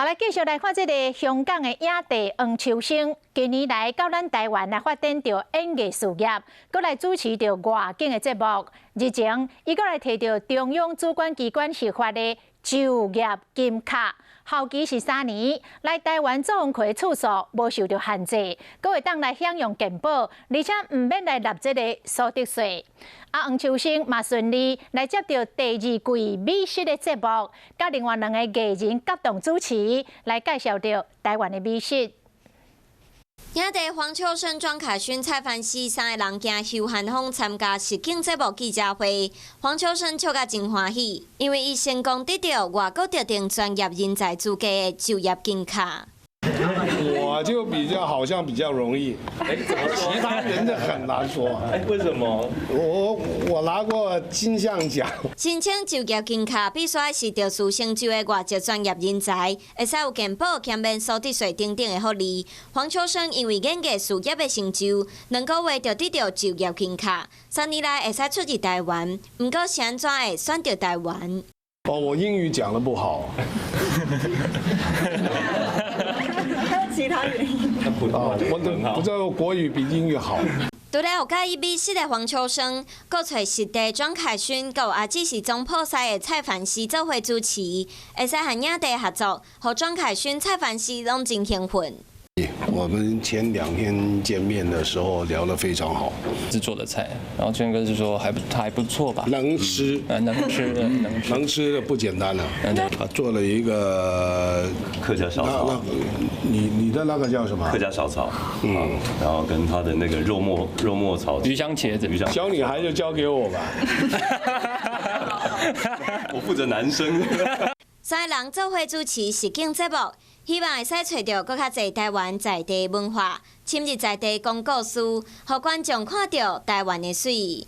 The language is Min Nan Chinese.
好來，繼續來看這个香港的影帝黃秋生，近年來到咱台灣來發展著演藝事業，閣來主持著外景的節目。日前，伊閣來提著中央主管機關核發的就業金卡，效期是3年，來台灣做工的次數無受著限制，閣會當來享用健保，而且毋免來納這个所得稅。啊，黃秋生嘛順利來接著第二季美食的節目，佮另外兩个藝人合同主持，來介紹著台灣的美食。影帝黃秋生、莊凱勛、蔡凡熙三个人行休閒風參加實境節目記者會。黃秋生笑甲真歡喜，因為伊成功得著外國特定專業人才資格的就業金卡。我就比較好像比較容易，其他人就很難說。哎，為什麼？我拿過金像獎。申請就業金卡必須愛是特殊成就的外籍專業人才，會使有健保、減免所得稅等等的福利。黃秋生因為演藝事業的成就，2個月就得著就業金卡，3年內會使出入台灣。毋過是按怎會選擇台灣？哦，我英語講得不好。還有其他原因？哦，我都不知道國語比英語好。除了有佮意美食的黃秋生，閣揣師弟莊凱勛，閣有阿姊是總鋪師的蔡凡熙做伙主持，會使和影帝合作，予莊凱勛、蔡凡熙攏真興奮。我們前2天見面的時候聊得非常好，製作的菜，然後娟哥是說還不還不錯吧？能吃，能吃，能吃，能吃的不簡單了。對，做了一個客家小炒，你的那個叫什麼？客家小炒，然後跟他的那個肉末炒魚香茄子，魚香。小女孩就交給我吧。我負責男生。三个人做伙主持實境節目，希望會使揣著閣較濟台灣在地文化，深入在地講故事，予觀眾看著台灣的媠。